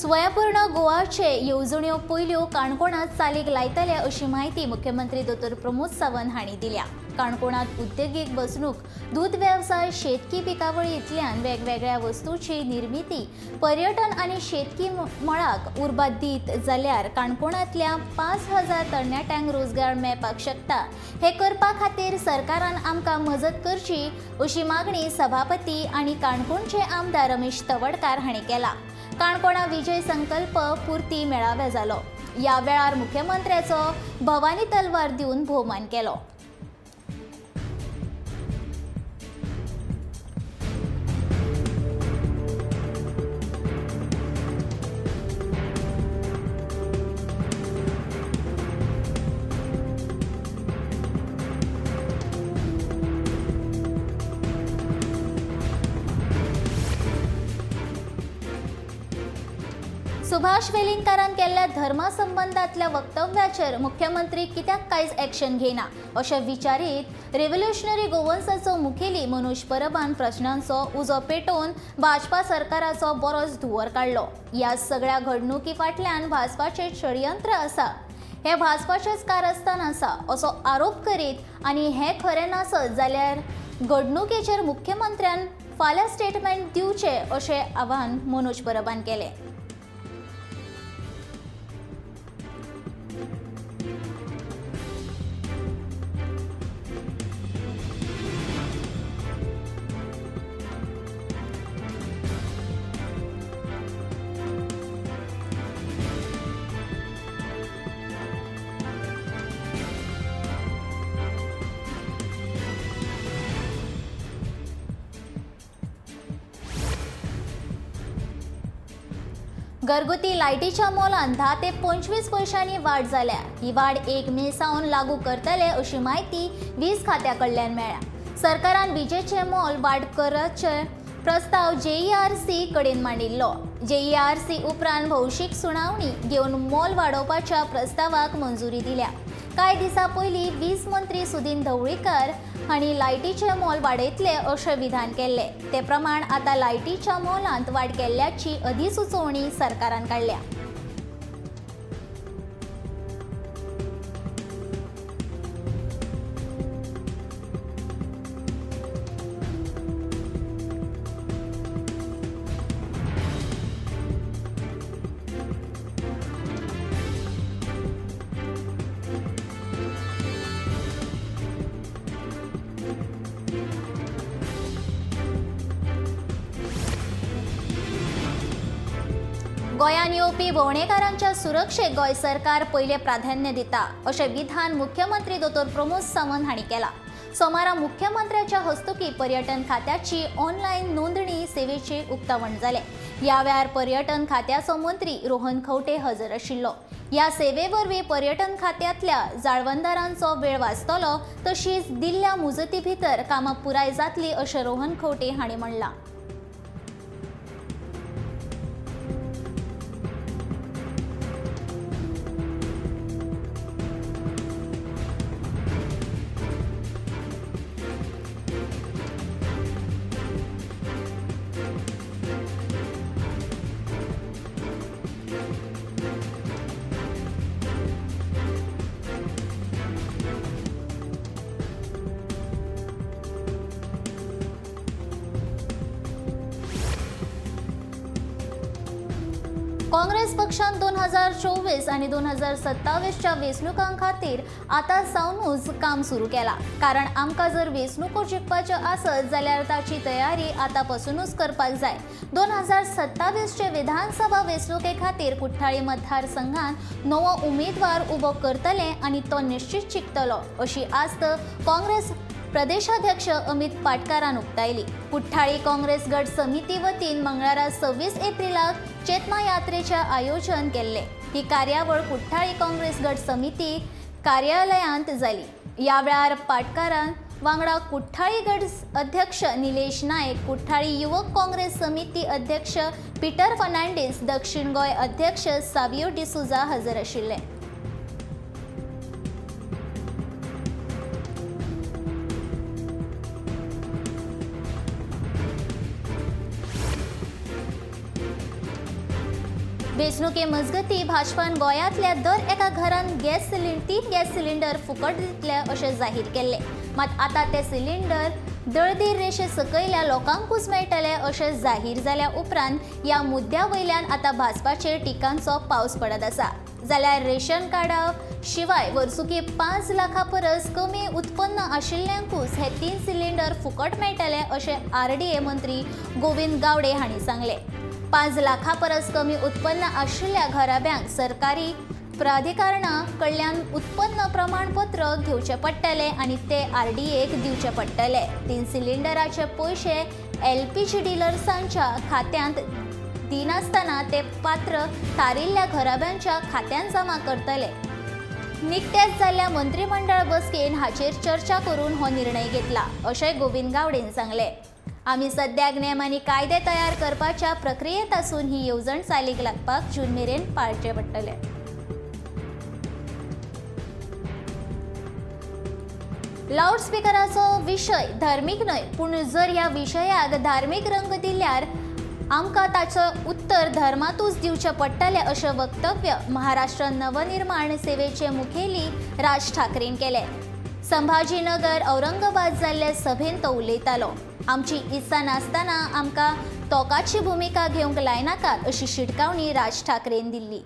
स्वयंपूर्ण गोवाचे येवजण्यो पयल्यो काणकोणांत चालीक लायतले अशी म्हायती मुख्यमंत्री दोतोर प्रमोद सावंत हांणी दिल्या. काणकोणांत उद्देगीक वसणूक, दूद वेवसाय, शेतकी पिकावळींतल्यान वेगवेगळ्या वस्तूची निर्मिती, पर्यटन आनी शेतकी मळाक उर्बा दीत जाल्यार काणकोणांतल्या 5,000 तरणाट्यांक रोजगार मेळपाक शकता. हे करपा खातीर सरकारान आमकां मजत करची अशी मागणी सभापती आनी काणकोणचे आमदार रमेश तवडकार हांणी केला. काणकोणा विजय संकल्प पुर्ती मेळावे जालो. ह्या वेळार मुख्यमंत्र्याचो भवानी तलवार दिवन भोवमान केलो. सुभाष वेलिंगकारान केल्ल्या धर्मा संबंदांतल्या वक्तव्याचेर मुख्यमंत्री कित्याक कांयच एक्शन घेयना अशें विचारीत रेव्होल्युशनरी गोवन्साचो मुखेली मनोज परबान प्रश्नांचो उजो पेटोवन भाजपा सरकाराचो बरोच धुंवर काडलो. ह्या सगळ्या घडणुकी फाटल्यान भाजपाचें षडयंत्र आसा, हें भाजपाचेंच कारस्थान आसा असो आरोप करीत आनी हें खरें नासत जाल्यार घडणुकेचेर मुख्यमंत्र्यान फाल्यां स्टेटमेंट दिवचें अशें आवाहन मनोज परबान केलें. घरगुती लायटीच्या मोलान 10 ते 25 पयशांनी वाड जाल्या. ही वाड 1 मे सावन लागू करतले अशी म्हायती वीज खात्या कडल्यान मेळ्ळ्या. सरकारान विजेचें मोल वाड करचे प्रस्ताव JERC कडेन मांडिल्लो. JERC उपरांत भौशीक सुनावणी घेवन मोल वाडोवपाच्या प्रस्तावाक मंजुरी दिल्या. कांय दिसां पयलीं वीज मंत्री सुदिन ढवळीकर हांणी लायटीचें मोल वाडयतले अशें विधान केल्लें. ते प्रमाण आतां लायटीच्या मोलांत वाड केल्ल्याची अधिसुचोवणी सरकारान काडल्या. गोंयांत येवपी भोंवडेकारांच्या सुरक्षेक गोंय सरकार पयलें प्राधान्य दिता अशें विधान मुख्यमंत्री दोतोर प्रमोद सावंत हांणी केलां. सोमारा मुख्यमंत्र्याच्या हस्तुकीं पर्यटन खात्याची ऑनलायन नोंदणी सेवेचें उक्तावण जालें. ह्या वेळार पर्यटन खात्याचो मंत्री रोहन खंवटे हजर आशिल्लो. ह्या सेवे वरवीं पर्यटन खात्यांतल्या जाळवणदारांचो वेळ वाचतलो तशीच दिल्ल्या मुजती भितर कामां पुराय जातलीं अशें रोहन खंवटे हांणी म्हणलां. काँग्रेस पक्षान 2024 आनी 2027च्या वेंचणुकां खातीर आतां सावनूच काम सुरू केलां. कारण आमकां जर वेंचणुको जिखपाच्यो आसत जाल्यार ताची तयारी आतां पसुनूच करपाक जाय. 2027चे विधानसभा वेंचणुके खातीर कुठ्ठाळी मतदारसंघान नवो उमेदवार उबो करतले आनी तो निश्चित जिखतलो अशी आस्त काँग्रेस प्रदेशाध्यक्ष अमित पाटकारान उक्तायली. कुठ्ठाळी काँग्रेस गट समिती वतीन मंगळारा 26 एप्रिलाक चेतना यात्रेचें आयोजन केल्लें. ही कार्यावळ कुठ्ठाळी काँग्रेस गट समिती कार्यालयांत जाली. ह्या वेळार पाटकारान वांगडा कुठ्ठाळी गट अध्यक्ष निलेश नायक, कुठ्ठाळी युवक काँग्रेस समिती अध्यक्ष पीटर फर्नांडीस, दक्षिण गोंय अध्यक्ष सावियो डिसुजा हजर आशिल्ले. वेंचणुके मजगतीं भाजपान गोंयांतल्या दर एका घरान गॅस सिलिंडर 3 गॅस सिलिंडर फुकट दितले अशें जाहीर केल्लें. मात आतां ते सिलिंडर दळदीर रेशे सकयल्या लोकांकूच मेळटले अशें जाहीर जाल्या उपरांत ह्या मुद्द्या वयल्यान आतां भाजपाचेर टिकांचो पावस पडत आसा. जाल्यार रेशन कार्डा शिवाय वर्सुकी 5 लाखां परस कमी उत्पन्न आशिल्ल्यांकूच हे 3 सिलिंडर फुकट मेळटले अशें आरडीए मंत्री गोविंद गावडे हांणी सांगलें. 5 लाखां परस कमी उत्पन्न आशिल्ल्या घराब्यांक सरकारी प्राधिकरणा कडल्यान उत्पन्न प्रमाणपत्र घेवचें पडटलें आनी ते आरडीएक दिवचें पडटले. 3 सिलिंडराचे पयशे एलपीजी डिलर्सांच्या खात्यांत दिनासतना ते पात्र थारिल्ल्या घराब्यांच्या खात्यांत जमा करतले. निकत्याच जाल्ल्या मंत्रीमंडळ बसकेन हाचेर चर्चा करून हो निर्णय घेतला अशें गोविंद गावडेन सांगलें. आमी सद्याक नेम आनी कायदे तयार करपाच्या प्रक्रियेंत आसून ही येवजण चालीक लागपाक जून मेरेन पाळचें पडटलें. लावडस्पिकराचो विशय धार्मीक न्हय, पूण जर ह्या विशयाक धार्मीक रंग दिल्यार आमकां ताचो उत्तर धर्मांतूच दिवचें पडटलें अशें वक्तव्य महाराष्ट्र नवनिर्माण सेवेचे मुखेली राज ठाकरेन केलें. संभाजीनगर औरंगाबाद जाल्ले सभेंत तो उलयतालो. आमची इत्सा नासतना आमकां तोकाची भुमिका घेवंक लायनाकात अशी शिटकावणी राज ठाकरेन दिल्ली.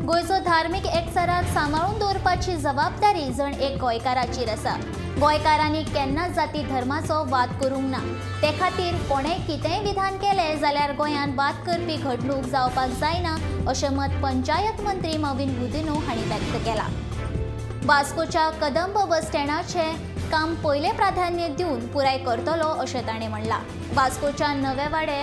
गोंयचो धार्मीक एकचाराक सांबाळून दवरपाची जबाबदारी जण एक गोंयकाराचेर आसा. गोंयकारांनी केन्नाच जाती धर्माचो वाद करूंक ना. ते खातीर कोणें कितेंय विधान केलें जाल्यार गोंयांत वाद करपी घडणूक जावपाक जायना अशें मत पंचायत मंत्री मॉवीन गुदिन्हो हांणी व्यक्त केलां. वास्कोच्या कदंब बस स्टँडाचें काम पयलें प्राधान्य दिवन पुराय करतलो अशें ताणें म्हणलां. वास्कोच्या नवेवाडे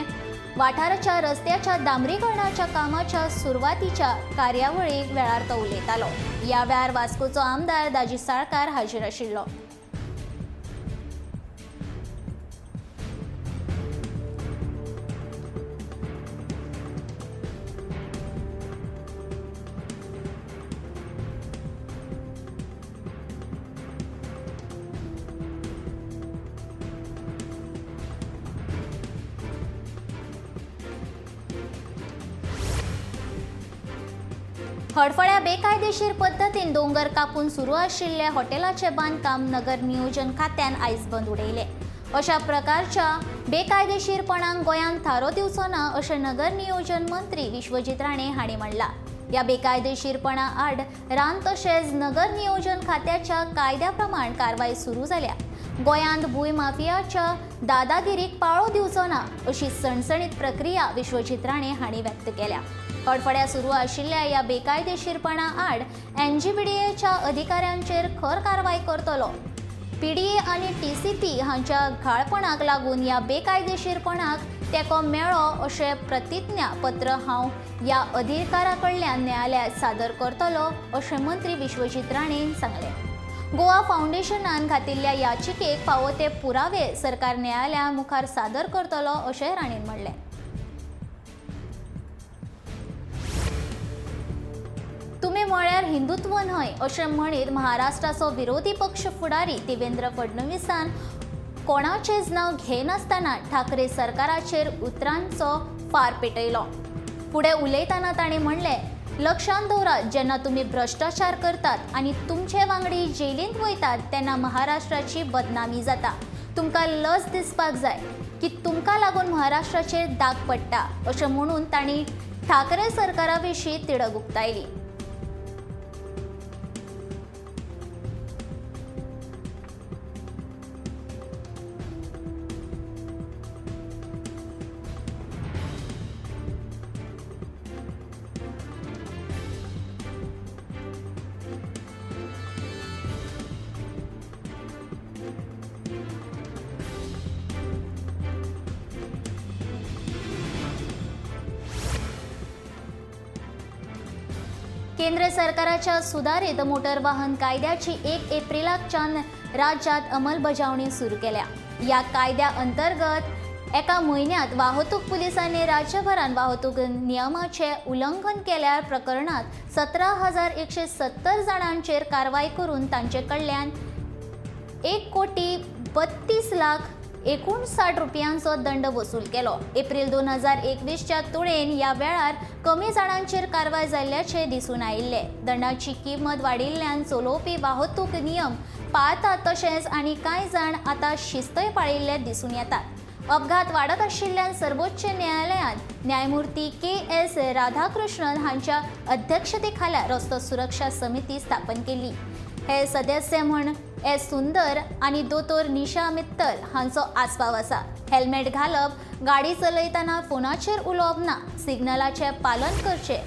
वाठाराच्या रस्त्याच्या डांबरीकरणाच्या कामाच्या सुरवातीच्या कार्यावळी वेळार तो उलयतालो. ह्या वेळार वास्कोचो आमदार दाजी साळकार हाजीर आशिल्लो. हडफड्या बेकायदेशीर पद्दतीन दोंगर कापून सुरू आशिल्ल्या हॉटेलाचें बांदकाम नगर नियोजन खात्यान आयज बंद उडयलें. अशा प्रकारच्या बेकायदेशीरपणाक गोंयांत थारो दिवचो ना अशें नगर नियोजन मंत्री विश्वजीत राणे हांणी म्हणलां. ह्या बेकायदेशीरपणा आड रान तशेंच नगर नियोजन खात्याच्या कायद्या प्रमाण कारवाय सुरू जाल्या. गोंयांत भूंय माफियाच्या दादागिरीक पाळो दिवचो ना अशी सणसणीत प्रक्रिया विश्वजीत राणे हांणी व्यक्त केल्या. हडफड्या सुरू आशिल्ल्या ह्या बेकायदेशीरपणा आड एनजीबीडीएच्या अधिकाऱ्यांचेर खर कारवाय करतलो. पीडीए आनी टीसीपी हांच्या घाळपणाक लागून ह्या बेकायदेशीरपणाक तेंको मेळ्ळो अशें प्रतिज्ञापत्र हांव ह्या अधिकाऱ्या कडल्यान न्यायालयांत सादर करतलो अशें मंत्री विश्वजीत राणेन सांगलें. गोवा फावंडेशनान घातिल्ल्या याचिकेक फावो ते पुरावे सरकार न्यायालया मुखार सादर करतलो अशें राणेन म्हणलें. तुमी म्हळ्यार हिंदुत्व न्हय अशें म्हणीत महाराष्ट्राचो विरोधी पक्ष फुडारी देवेंद्र फडणवीसान कोणाचेंच नांव घेनासतना ठाकरे सरकाराचेर उतरांचो फार पेटयलो. फुडें उलयतना ताणें म्हणलें, लक्षांत दवरात, जेन्ना तुमी भ्रश्टाचार करतात आनी तुमचे वांगडी जेलींत वयतात तेन्ना महाराष्ट्राची बदनामी जाता. तुमकां लज दिसपाक जाय की तुमकां लागून महाराष्ट्राचेर दाग पडटा अशें म्हणून तांणी ठाकरे सरकारा विशीं तिडक उक्तायली. केंद्र सरकाराच्या सुदारीत मोटर वाहन कायद्याची 1 एप्रिलाकच्यान राज्यात अंमलबजावणी सुरू केल्या. या कायद्या अंतर्गत एका म्हयन्यांत वाहतूक पुलिसांनी राज्यभरात वाहतूक नियमाचे उल्लंघन केल्यार प्रकरणात 17,170 जाणांचेर कारवाय करून तांचे कडल्यान 1,32,00,059 रुपयांचो दंड वसूल केलो. एप्रिल 2021च्या तुळेन ह्या वेळार कमी जाणांचेर कारवाय जाल्ल्याचें दिसून आयिल्लें. दंडाची किंमत वाडिल्ल्यान चलोवपी वाहतूक नियम पाळतात तशेंच आनी कांय जाण आतां शिस्तय पाळिल्ले दिसून येतात. अपघात वाडत आशिल्ल्यान सर्वोच्च न्यायालयान न्यायमूर्ती के.एस. राधाकृष्णन हांच्या अध्यक्षतेखाला रस्तो सुरक्षा समिती स्थापन केली. हे सदस्य म्हण एस सुंदर आनी दोतोर निशा मित्तल हांचो आस्पाव आसा. हेल्मेट घालप, गाडी चलयतना फोनाचेर उलोवप ना, सिग्नलाचें पालन करचें,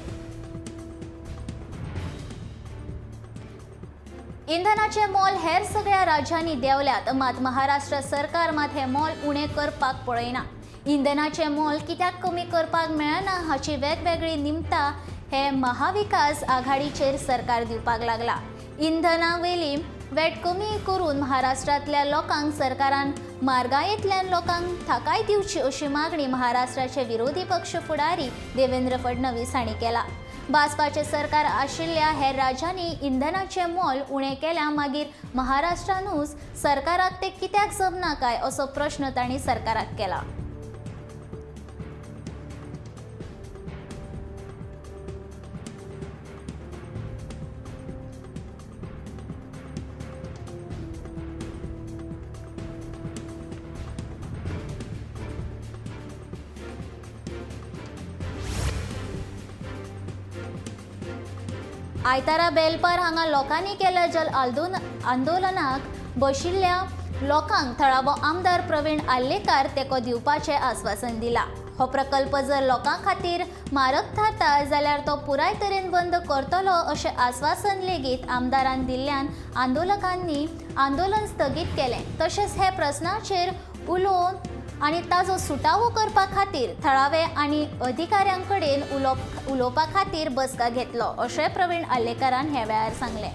इंधनाचें मोल हेर सगळ्या राज्यांनी देंवल्यात, मात महाराष्ट्र सरकार मात हें मोल उणें करपाक पळयना. इंधनाचें मोल कित्याक कमी करपाक मेळना हाची वेगवेगळीं निमतां हे महाविकास आघाडीचेर सरकार दिवपाक लागला. इंधना वयली वेट कमी करून महाराष्ट्रांतल्या लोकांक सरकारान म्हारगायेंतल्यान लोकांक थाकाय दिवची अशी मागणी महाराष्ट्राचे विरोधी पक्ष फुडारी देवेंद्र फडणवीस हांणी केला. भाजपाचें सरकार आशिल्ल्या हेर राज्यांनी इंधनाचें मोल उणें केल्या, मागीर महाराष्ट्रानूच सरकाराक तें कित्याक जमना काय असो प्रश्न तांणी सरकाराक केला. आयतारा बेलपार हांगा लोकांनी केल्ल्या जल आंदोलनाक बशिल्ल्या लोकांक थळावो आमदार प्रवीण आर्लेकार तेंको दिवपाचें आस्वासन दिलां. हो प्रकल्प जर लोकां खातीर मारक थारता जाल्यार तो पुराय तरेन बंद करतलो अशें आस्वासन लेगीत आमदारान दिल्ल्यान आंदोलकांनी आंदोलन स्थगीत केलें. तशेंच हे प्रस्नाचेर उलोवन आनी ताजो सुटावो करपा खातीर थळावे आनी अधिकाऱ्यां कडेन उलोवपा खातीर बसका घेतलो अशें प्रवीण आर्लेकारान ह्या वेळार सांगलें.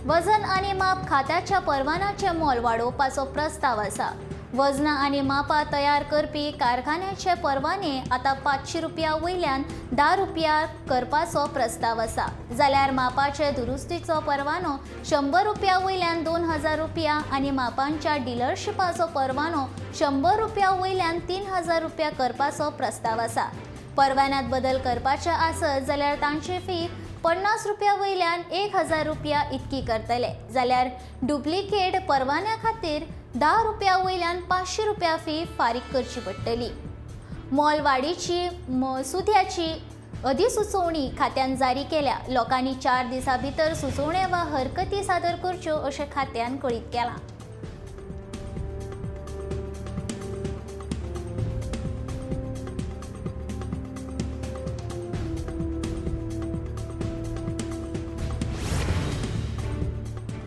वजन आनी माप खात्याच्या परवानाचें मोल वाडोवपाचो प्रस्ताव आसा. वजनां आनी मापां तयार करपी कारखान्याचे परवाने आतां 500 रुपया वयल्यान 10 रुपया करपाचो प्रस्ताव आसा. जाल्यार मापाचे दुरुस्तीचो परवानो 100 रुपया वयल्यान 2000 रुपया आनी मापांच्या डिलरशिपाचो परवानो 100 रुपया वयल्यान 3000 रुपया करपाचो प्रस्ताव आसा. परवान्यांत बदल करपाचे आसत जाल्यार तांची फी 50 रुपया वयल्यान 1000 रुपया इतकी करतले. जाल्यार डुप्लिकेट परवान्या खातीर 10 रुपया वयल्यान 500 रुपया फी फारीक करची पडटली. मोलवाडीची मसुद्याची अधिसुचोवणी खात्यान जारी केल्या. लोकांनी 4 दिसां भितर सुचोवण्यो वा हरकती सादर करच्यो अशें खात्यान कळीत केलां.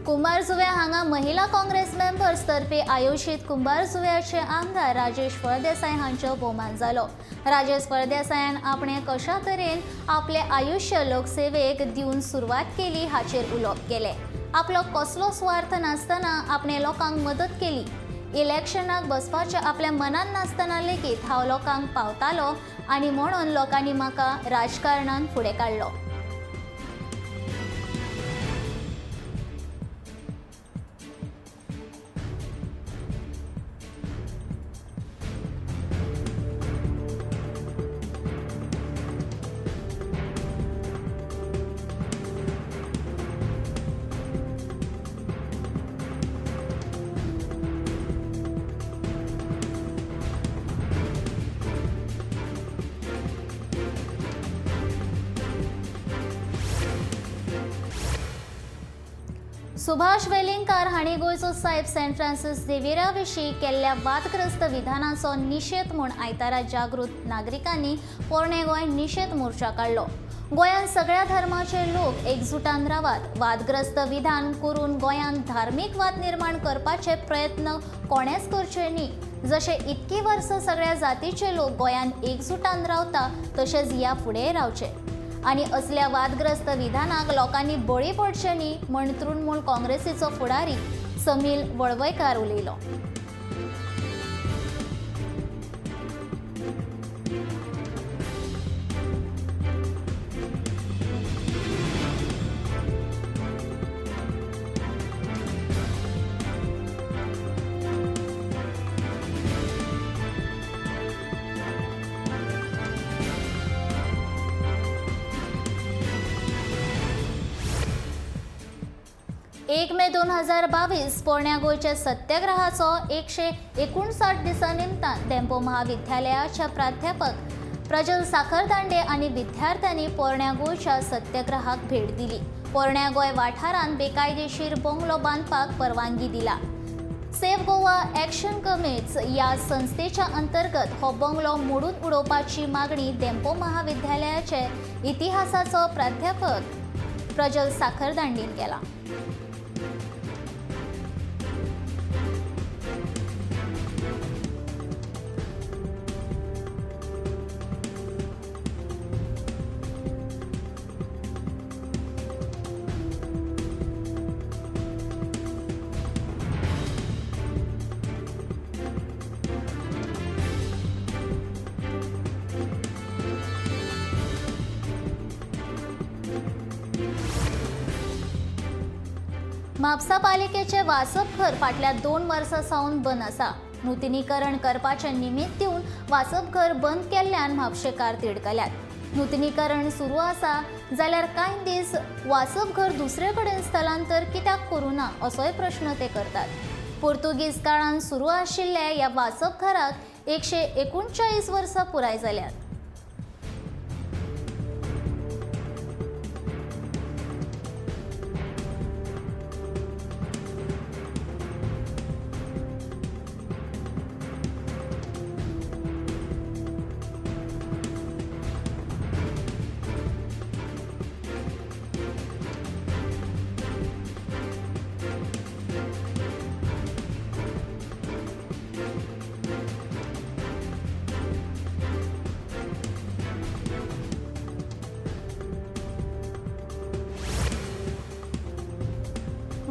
कुंभारजुव्या हांगा महिला काँग्रेस मेंबर्स तर्फे आयोजीत कुंभारजुव्याचे आमदार राजेश फळदेसाय हांचो भोवमान जालो. राजेश फळदेसायान आपणे कशा तरेन आपलें आयुश्य लोकसेवेक दिवन सुरवात केली हाचेर उलोवप केलें. आपलो कसलो स्वार्थ नासतना आपणे लोकांक मदत केली. इलेक्शनाक बसपाचें आपल्या मनान नासतना लेगीत हांव लोकांक पावतालो आनी म्हणून लोकांनी म्हाका राजकारणान फुडें काडलो. सुभाष वेलिंगकार हांणी गोंयचो सायब सेंट फ्रांसीस झेवियरा विशीं केल्ल्या वादग्रस्त विधानाचो निशेध म्हूण आयतारा जागृत नागरिकांनी पोरणें गोंय निशेध मोर्चा काडलो. गोंयांत सगळ्या धर्माचे लोक एकजुटान रावात. वादग्रस्त विधान करून गोंयांत धार्मीक वाद निर्माण करपाचे प्रयत्न कोणेच करचे न्ही. जशे इतकी वर्सां सगळ्या जातीचे लोक गोंयांत एकजुटान रावता तशेंच ह्या फुडेंय रावचे आनी असल्या वादग्रस्त विधानाक लोकांनी बळी पडचे न्ही म्हण तृणमूल काँग्रेसीचो फुडारी समील वळवयकार उलयलो. एक मे 2022 पोरण्या गोंयच्या सत्याग्रहाचो 159 दिसा निमतान धेंपो महाविद्यालयाच्या प्राध्यापक प्रजल साखरदांडे आनी विद्यार्थ्यांनी पोरण्या गोंयच्या सत्याग्रहाक भेट दिली. पोरण्या गोंय वाठारांत बेकायदेशीर बंगलो बांदपाक परवानगी दिला. सेव्ह गोवा ॲक्शन कमिट्स ह्या संस्थेच्या अंतर्गत हो बंगलो मोडून उडोवपाची मागणी धेंपो महाविद्यालयाचे इतिहासाचो प्राध्यापक प्रजल साखरदांडेन केला. म्हापसा पालिकेचे वाचपघर फाटल्या 2 वर्सां सावन बंद आसा. नुतनीकरण करपाचें निमित्त दिवन वाचपघर बंद केल्ल्यान म्हापशेकार तिडकल्यात. नुतनीकरण सुरू आसा जाल्यार कांय दीस वाचपघर दुसरे कडेन स्थलांतर कित्याक करूं ना असोय प्रश्न ते करतात. पुर्तुगीज काळान सुरू आशिल्ल्या ह्या वाचपघराक 139 वर्सां पुराय जाल्यात.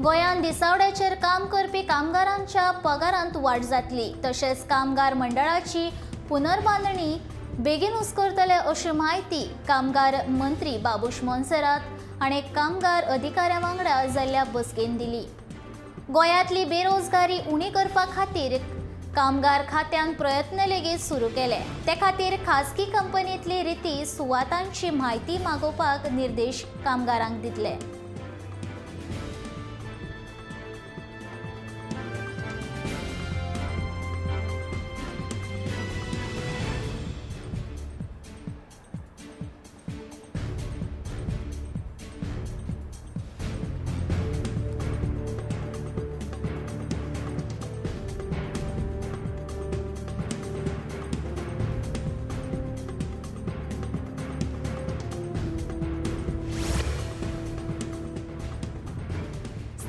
गोंयांत दिसावड्याचेर काम करपी कामगारांच्या पगारांत वाड जातली, तशेंच कामगार मंडळाची पुनर्बांदणी बेगीनूच करतले अशी म्हायती कामगार मंत्री बाबूश मोन्सेरात हाणें कामगार अधिकाऱ्यां वांगडा जाल्ल्या बसकेन दिली. गोंयांतली बेरोजगारी उणी करपा खातीर कामगार खात्यान प्रयत्न लेगीत सुरू केले. ते खातीर खाजगी कंपनींतली रिती सुवातांची म्हायती मागोवपाक निर्देश कामगारांक दितले.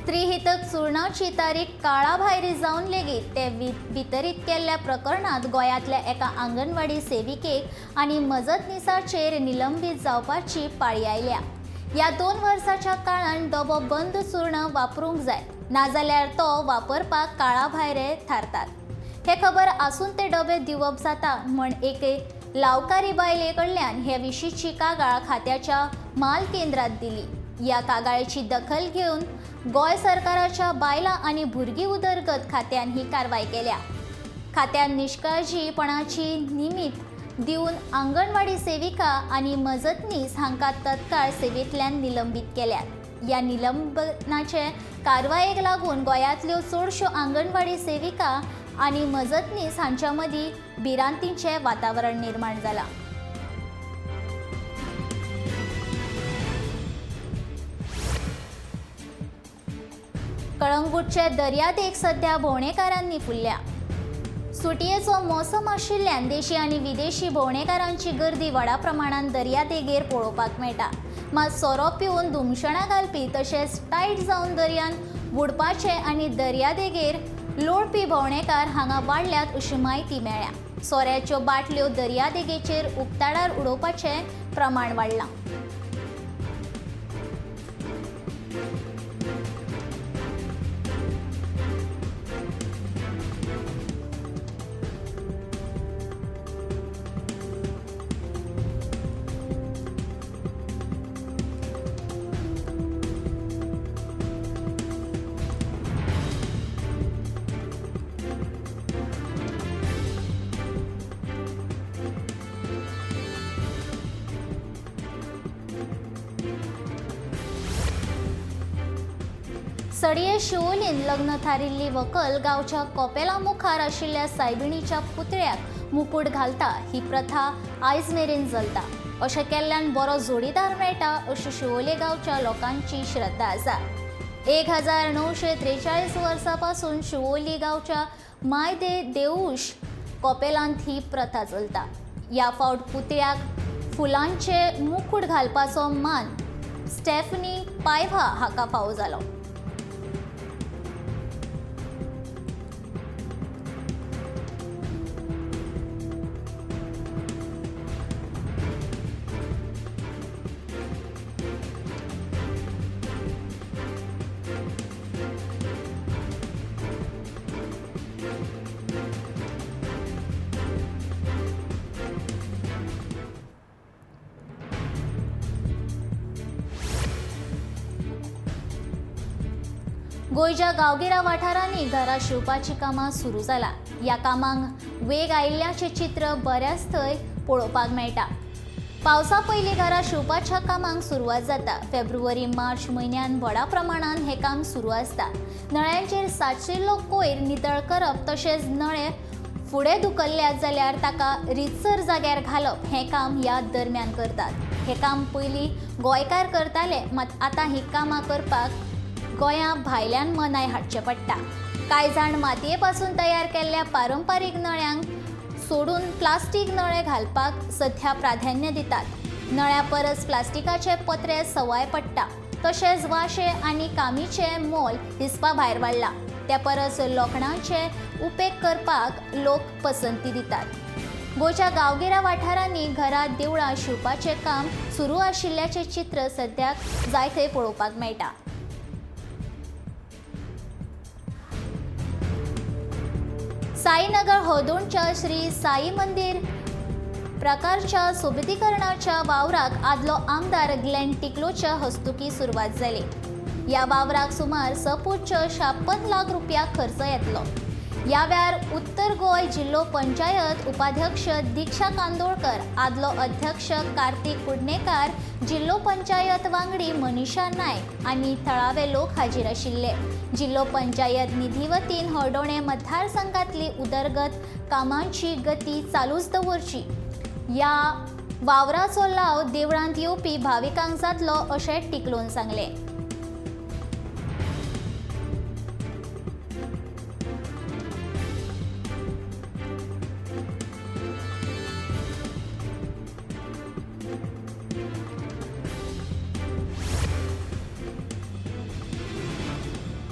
स्त्रीहितक चुरणाची तारीख काळाभायरी जावन लेगीत ते वितरीत केल्ल्या प्रकरणांत गोंयांतल्या एका आंगणवाडी सेविकेक आनी मजतनिसाचेर निलंबीत जावपाची पाळी आयल्या. ह्या 2 वर्साच्या काळांत डबो बंद चूर्ण वापरूंक जाय, नाजाल्यार तो वापरपाक काळाभायरे थारतात. हे खबर आसून ते डबे दिवप जाता म्हण एके लावकारी बायले कडल्यान हे विशींची कागाळ खात्याच्या माल केंद्रात दिली. ह्या कागाळेची दखल घेवन गोंय सरकाराच्या बायलां आनी भुरगीं उदरगत खात्यान ही कारवाय केल्या. खात्यान निश्काळजीपणाची निमित्त दिवन आंगणवाडी सेविका आनी मजतनीस हांकां तत्काळ सेवेंतल्यान निलंबीत केल्यात. ह्या निलंबनाचे कारवायेक लागून गोंयांतल्यो चडश्यो आंगणवाडी सेविका आनी मजतनीस हांच्या मदीं भिरांतीचें वातावरण निर्माण जालां. कळंगूटचे दर्यादेग सध्या भोंवडेकारांनी फुल्ल्या. सुटयेचो मोसम आशिल्ल्यान देशी आनी विदेशी भोंवडेकारांची गर्दी व्हडा प्रमाणान दर्यादेगेर पळोवपाक मेळटा. मात सोरो पिवन धुमशणां घालपी तशेंच टायट जावन दर्यान बुडपाचे आनी दर्यादेगेर लोळपी भोंवडेकार हांगा वाडल्यात अशी म्हायती मेळ्ळ्या. सोऱ्याच्यो बाटल्यो दर्यादेगेचेर उक्ताडार उडोवपाचें प्रमाण वाडलां. सडये शिवोलीन लग्न थारिल्ली व्हंकल गांवच्या कोपेला मुखार आशिल्ल्या सायबिणीच्या पुतळ्याक मुकूट घालता ही प्रथा आयज मेरेन चलता. अशें केल्ल्यान बरो जोडीदार मेळटा अशी शिवोले गांवच्या लोकांची श्रद्धा आसा. 1943 वर्सां पासून शिवोली गांवच्या माय दे देऊश कोपेलांत ही प्रथा चलता. ह्या फावट पुतळ्याक फुलांचे मुकूट घालपाचो मान स्टेफनी पायव्हा हाका फावो जालो. गोंयच्या गांवगिऱ्या वाठारांनी घरां शिंवपाचीं कामां सुरू जालां. ह्या कामांक वेग आयिल्ल्याचें चित्र बऱ्याच थंय पळोवपाक मेळटा. पावसा पयलीं घरां शिंवपाच्या कामांक सुरवात जाता. फेब्रुवारी मार्च म्हयन्यान व्हडा प्रमाणान हें काम सुरू आसता. नळ्यांचेर सांचिल्लो कोयर नितळ करप तशेंच नळे फुडें धुकल्ल्यात जाल्यार ताका रितसर जाग्यार घालप हें काम ह्या दरम्यान करतात. हें काम पयलीं गोंयकार करताले, मात आतां हीं कामां करपाक गोंया भायल्यान मनाय हाडचें पडटा. कांय जाण मातये पासून तयार केल्ल्या पारंपारीक नळ्यांक सोडून प्लास्टीक नळे घालपाक सध्या प्राधान्य दितात. नळ्या परस प्लास्टिकाचे पत्रे सवाय पडटा. तशेंच वाशे आनी कामीचें मोल हिसपा भायर वाडलां. त्या परस लोखणाचे उपेग करपाक लोक पसंती दितात. गोंयच्या गांवगिऱ्या वाठारांनी घरां देवळां शिंवपाचें काम सुरू आशिल्ल्याचें चित्र सद्याक जाय थंय पळोवपाक मेळटा. साईनगर हळदोणच्या श्री साई मंदिर प्रकारच्या सोबितीकरणाच्या वावराक आदलो आमदार ग्लॅन टिकलोच्या हस्तुकी सुरवात जाली. ह्या वावराक सुमार 6.56 लाख रुपया खर्च येतलो. ह्या वेळार उत्तर गोंय जिल्लो पंचायत उपाध्यक्ष दीक्षा कांदोळकर, आदलो अध्यक्ष कार्तिक कुडणेकार, जिल्लो पंचायत वांगडी मनीषा नायक आनी थळावे लोक हाजीर आशिल्ले. जिल्लो पंचायत निधी वतीन हळदोणें मतदारसंघातली उदरगत कामांची गती चालूच दवरची. ह्या वावराचो लाव देवळांत येवपी भाविकांक जातलो अशें टिकलोन सांगलें.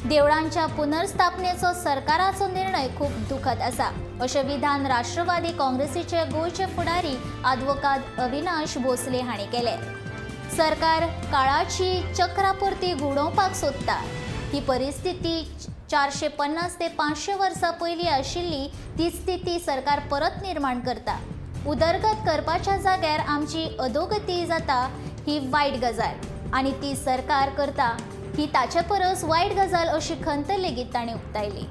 देवळांच्या पुनर्स्थापनेचो सरकाराचो निर्णय खूब दुखद आसा अशें विधान राष्ट्रवादी काँग्रेसीचे गोंयचे फुडारी आदवोगाद अविनाश भोसले हांणी केलें. सरकार काळाची चक्रां परती घुंवडोवपाक सोदता. ही परिस्थिती 450 ते 500 वर्सां पयलीं आशिल्ली तीच स्थिती सरकार परत निर्माण करता. उदरगत करपाच्या जाग्यार आमची अधोगती जाता ही वायट गजाल आनी ती सरकार करता ही ताचे परस वायट गजाल अशी खंत लेगीत तांणी उक्तायली.